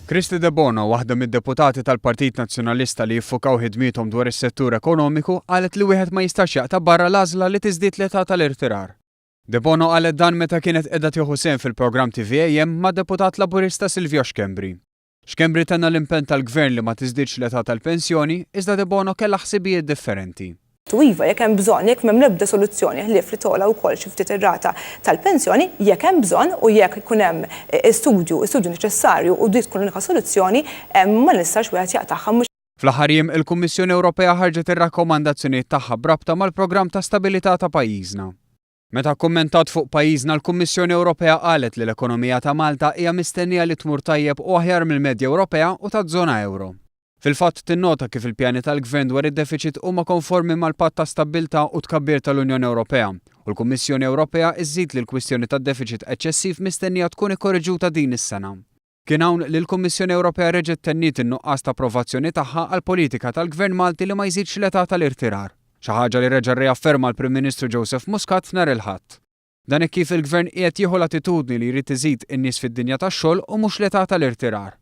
Kristy Debono, waħda mid-deputati tal-Partit Nazzjonalista li jiffukaw ħidmiethom dwar is-settur ekonomiku, qalet li wieħed ma jistax jaqta' barra l-għażla li tiżdied l-età tal-irtirar. Debono qalet dan meta kienet qiegħda tieħu sehem fil-programm TVAM mad-Deputat Laburista Silvio Schembri. Schembri tenna l-impenn tal-Gvern li ma tiżdiedx l-età tal-pensjoni, iżda Debono kellha ħsibijiet differenti. U iva, jekk hemm bżonn, jekk m'hemm l-ebda soluzzjoni ħlief li togħla wkoll xi ftit ir-rata tal-pensjoni, jekk hemm bżonn u jekk ikun hemm studju, studju neċessarju u din tkun l-unika soluzzjoni, ma nistax wieħed jaqtagħha mhux. Fl-aħħar jiem, il-Kummissjoni Ewropea ħarġet ir-rakkomandazzjonijiet tagħha b'rabta mal-programm ta' stabilità ta' pajjiżna. Meta kkummentat fuq pajjiżna l-Kummissjoni Ewropea qalet li l-ekonomija ta' Malta hija mistennija li tmur tajjeb u aħjar mill-medja Ewropea u taż-żona ewro. Fil-fatt tinnota kif il-pjani tal-Gvern dwar id-defiċit huma konformi mal-Patt ta' Stabbiltà u Tkabbir tal-Unjoni Ewropea u l-Kummissjoni Ewropea iżżid li l-kwistjoni tad-defiċit eċċessiv mistennija tkun ikkoreġuta din is-sena. Kien hawn li l-Kummissjoni Ewropea reġgħet tenniet in-nuqqas ta' approvazzjoni tagħha għall-politika tal-Gvern Malti li ma jżidx l-età tal-irtirar. Xi ħaġa li reġa' rriafferma l-Prim Ministru Joseph Muscat nhar il-Ħadd. Dan hekk kif il-Gvern qiegħed jieħu l-attitudni li jrid iżid in-nies fid-dinja tax-xogħol u mhux l-età tal-irtirar.